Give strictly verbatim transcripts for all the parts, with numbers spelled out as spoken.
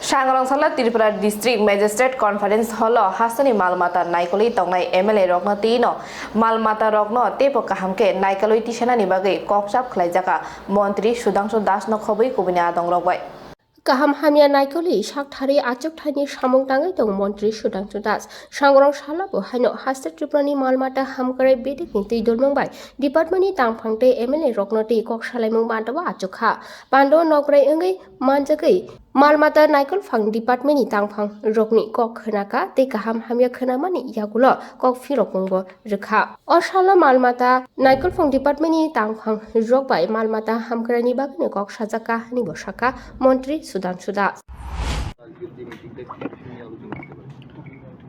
Sangrong salo Tripura District Magistrate Conference Hall o hasteni malmata naikolwi tongnai M L A rokno tei no malmata rokno teibo kaham khe naikolwi tisanani bagwi kokchap khlaijaka Montri Sudhangshu Das no khobwi kubuni adong rok bai. Kaham hamya naikolwi sak tharwi achuk thaini samung tangwi tongo Montri Sudhangshu Das. Sangrong salo bo haino haste Tripura ni malmata hamkrai bedekni twi dolmung bai department ni tangphang tei M L A rokno twi kok salaimung bandao achuk kha. Bandao nokrai wngwi manjagwi malmata naikolphang department ni tangphang rokni kok khwnakha tei kaham hamya khwnamani yagulo kok phirokmungbo rwkha. O salo malmata naikolphang department ni tangphang rok bai malmata hamkraini bagwino kok sajakha hwnwibo sakha Montri Sudhangshu Das.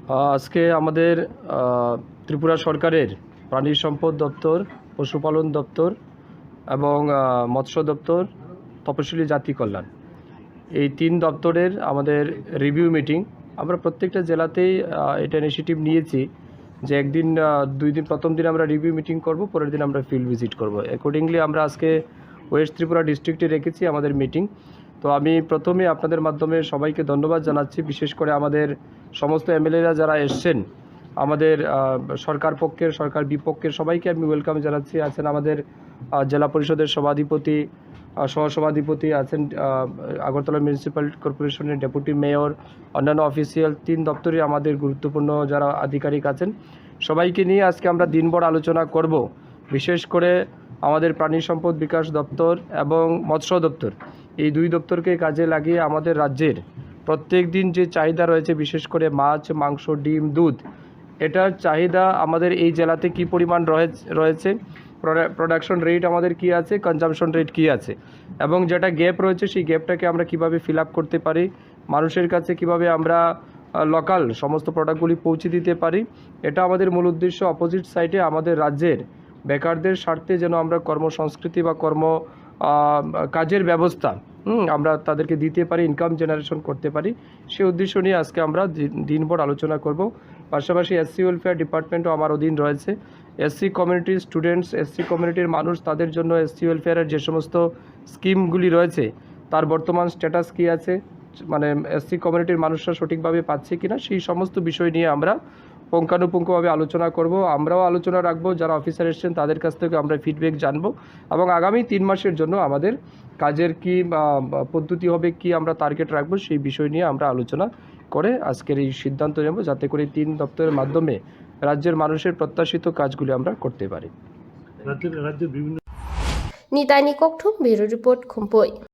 আহ, আজকে আমাদের আহ, ত্রিপুরা সরকারের প্রাণী সম্পদ দপ্তর, পশুপালন দপ্তর এবং আহ, মৎস্য দপ্তর, তপশিলি জাতি কল্যাণ, এই তিন দপ্তরের আমাদের রিভিউ মিটিং। আমরা প্রত্যেকটা জেলাতেই আহ, এটা ইনিশিয়েটিভ নিয়েছি যে একদিন আহ, দুই দিন, প্রথম দিন আমরা রিভিউ মিটিং করব, পরের দিন আমরা ফিল্ড ভিজিট করব। অ্যাকর্ডিংলি আমরা আজকে ওয়েস্ট ত্রিপুরা ডিস্ট্রিক্টে রেখেছি আমাদের মিটিং। তো আমি প্রথমে আপনাদের মাধ্যমে সবাইকে ধন্যবাদ জানাচ্ছি, বিশেষ করে আমাদের সমস্ত এমএলএরা যারা এসছেন, আমাদের আহ, সরকার পক্ষের, সরকার বিপক্ষের সবাইকে আমি ওয়েলকাম জানাচ্ছি। আছেন আমাদের আহ, জেলা পরিষদের সভাধিপতি, আহ, সহসভাধিপতি, আছেন আহ, আগরতলা মিউনিসিপ্যাল কর্পোরেশনের ডেপুটি মেয়র, অন্যান্য অফিসিয়াল, তিন দপ্তরে আমাদের গুরুত্বপূর্ণ যারা আধিকারিক আছেন, সবাইকে নিয়ে আজকে আমরা দিনভর আলোচনা করব। বিশেষ করে আমাদের প্রাণী সম্পদ বিকাশ দপ্তর এবং মৎস্য দপ্তর, এই দুই দপ্তরকে কাজে লাগিয়ে আমাদের রাজ্যের প্রত্যেক দিন যে চাহিদা রয়েছে, বিশেষ করে মাছ, মাংস, ডিম, দুধ, এটার চাহিদা আমাদের এই জেলাতে কি পরিমাণ রয়ে-, রয়েছে, প্রোডা-, প্রোডাকশন রেট আমাদের কি আছে, কনজাম্পশন রেট কি আছে, এবং যেটা গ্যাপ রয়েছে সেই গ্যাপটাকে আমরা কিভাবে ফিল আপ করতে পারি, মানুষের কাছে কিভাবে আমরা আহ, লোকাল সমস্ত প্রোডাক্টগুলি পৌঁছে দিতে পারি। এটা আমাদের মূল উদ্দেশ্য। অপোজিট সাইডে আমাদের রাজ্যের বেকারদের স্বার্থে যেন আমরা কর্মসংস্কৃতি বা কর্ম আহ, কাজের ব্যবস্থা, হুম, আমরা তাদেরকে দিতে পারি, ইনকাম জেনারেশন করতে পারি, সেই উদ্দেশ্য নিয়ে আজকে আমরা দি- দিনভর আলোচনা করব। পাশাপাশি এসসি ওয়েলফেয়ার ডিপার্টমেন্টও আমার অধীন রয়েছে। এসসি কমিউনিটির স্টুডেন্টস, এসসি কমিউনিটির মানুষ, তাদের জন্য এসসি ওয়েলফেয়ারের যে সমস্ত স্কিমগুলি রয়েছে, তার বর্তমান স্ট্যাটাস কী আছে, মানে এসসি কমিউনিটির মানুষরা সঠিকভাবে পাচ্ছে কিনা, সেই সমস্ত বিষয় নিয়ে আমরা পুঙ্খানুপুঙ্খভাবে আলোচনা করব। আমরাও আলোচনা রাখবো, যারা অফিসার এসছেন তাদের কাছ থেকে আমরা ফিডব্যাক জানবো এবং আগামী তিন মাসের জন্য আমাদের কাজের কি আহ, পদ্ধতি হবে, কি আমরা টার্গেট রাখবো, সেই বিষয় নিয়ে আমরা আলোচনা করে আজকের এই সিদ্ধান্ত নেব, যাতে করে তিন দপ্তরের মাধ্যমে রাজ্যের মানুষের প্রত্যাশিত কাজগুলি আমরা করতে পারি। রাজ্যের রাজ্যের বিভিন্ন Nitani Kokthum, Bureau Report, Khumpui.